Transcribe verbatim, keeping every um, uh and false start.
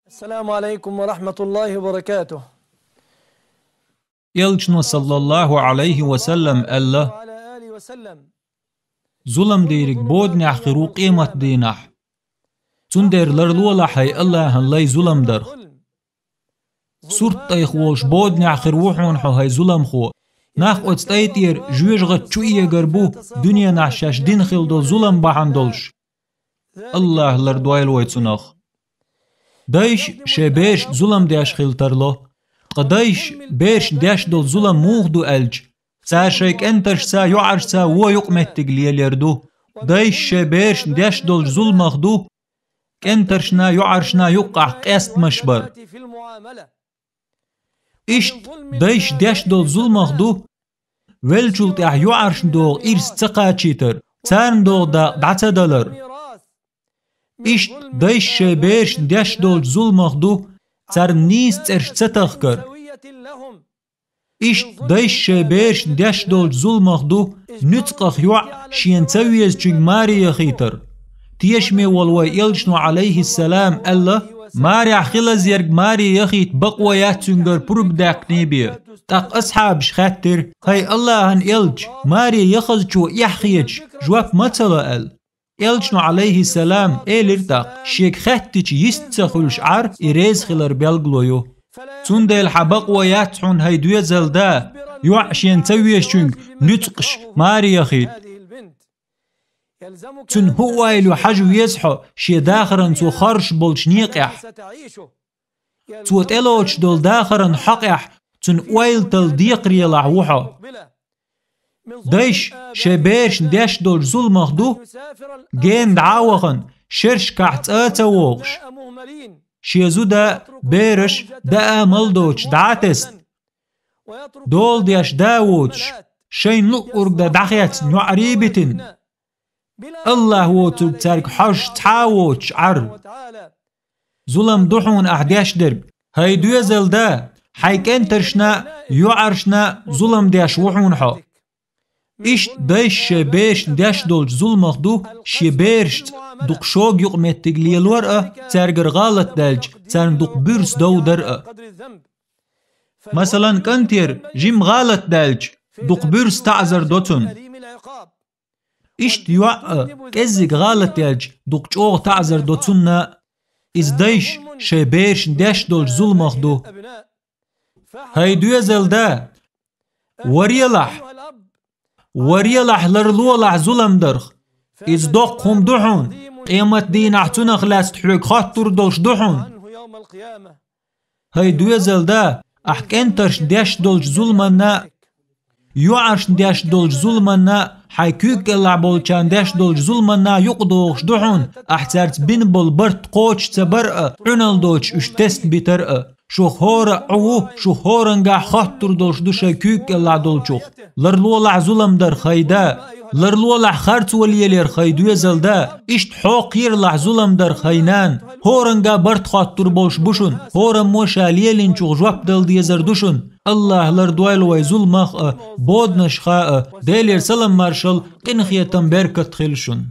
السلام عليكم ورحمة الله وبركاته. Элчано, саллаллаху алейхи ва саллам, аьлла: «Зулам дерг боданехь хир ву къемат дийнахь. Цундела ларлолахь хьай Аллахьан лай зулам дарх. Сурт тӀайх волуш боданехь хир ву хьуна хьо, хьай зуламхо. Нах оцу тӀай тӀера жоьжахати чу эгар бу, дуьненахь шаьш дина хилла долу зулам бахьана долуш». Аллахь лардойла вай цунах. Дайша шайн берашна зулам деш хила тарло. Ткъа дайша берашна деш долу зулам муха ду аьлча, цара шайн кӀентаршца, йоӀаршца вон юкъаметтиг лелор ду. Дайша шайн берашна деш долчу зуламах ду кӀентаршна, йоӀаршна юккъахь къестамаш бар. Иштта дайша деш долу зуламах ду веллачул тӀаьхьа йоӀаршна догӀу ирс ца кхачийтар, царна догӀу дакъа дӀа ца далар. Иштта дайша шайн берашна деш долчу зуламах ду царна нийса цӀераш ца тахкар. Иштта дайша шайн берашна деш долчу зуламах ду нуьцкъах йоӀ шена ца везачуьнга маре яхийтар. Тешаме волу вай Элчано, алейхиссалам, аьлла: «Марехь хилаза ерг маре яхийта бакъо яц цуьнгара пурба даьккхинехь бен». ТӀаккха асхьабаша хаьттира: «ХӀай Аллахьан Элча, маре яхазачо эхь хеташ, жоп ма ца ло?» – аьлла. Элчано, алейхиссалам, элира тӀаккха: «Шега хаьттича йист ца хуьлуш Ӏар, и реза хилар белгало ю. Цундела хьан бакъо яц хьуна, хӀай доьзал да, йоӀ шена ца везачуьнга нуьцкъаш маре яхийта. Цуьнан хӀун ойла ю хьажа веза хьо шен дахаран цо хоржуш болчу некъехь. Цо тӀелоцуш долу дахаран хьокъехь цуьнан ойлаталла декхарелахь ву хьо». Дайша шайн берашна деш долчу зуламах ду гена дӀа а вахана, шерашкахь цӀа а ца вогӀуш, шен зуда, бераш даа мала доцуш дӀа а тесна, дола деш да а воцуш, шайна луъург дан дӀахецна йоӀарий а битина, Аллахь воцург цаьрга хьожуш цхьа а воцуш Ӏар. Зулам ду хьуна ахь деш дерг, хӀай доьзал да, хьайн кӀентаршна а, йоӀаршна а зулам деш ву хьуна хьо. Иштта дайша шайн берашна деш долчу зуламах ду шен берашца дукха шога юкъаметтиг лелор а, цаьргара гӀалат даьлча, царна дукха буьрса дов дар а. Масалан, кӀантера жима гӀалат даьлча, дукха буьрса таӀзар до цунна. Иштта йоӀ а кӀеззиг гӀалат яьлча, дукха чӀогӀа таӀзар до цунна а. Иза дайша шайн берашна деш долчу зуламах ду. ХӀай доьзал да, варелахь, варелахь, ларлолахь зулам дарх. Иза доккха хӀума ду хьуна, къемат дийнахь цунах лаьцна хьоьга хоттур долуш ду хьуна. ХӀай доьзал да, ахь кӀентаршна деш долчу зуламанна а, йоӀаршна деш долчу зуламанна а, хьайн куьйга кӀелахь болчарна деш долчу зуламанна а юкъадогӀуш ду хьуна, ахь цаьрца бина болу барт кхочуш ца бар а, Ӏуьналла доцуш уьш тесна битар а. Шух хӀора а Ӏу ву, шух хӀорангахь хоттур долуш ду шайн куьйга кӀелахь долчух. Ларлолахь зулам дарх, хӀай да, ларлолахь харцо лелор, хӀай доьзал да, иштта хьо кхералахь зулам дарх, хӀай нана, хӀоранга барт хоттур болуш бу шуна, хӀораммо ша лелинчух жоп дала дезар ду шуна. Аллахь лардойла вай зуламах а, боданашха а, Делера салам-маршалла, къинхетам, беркат хила шуна.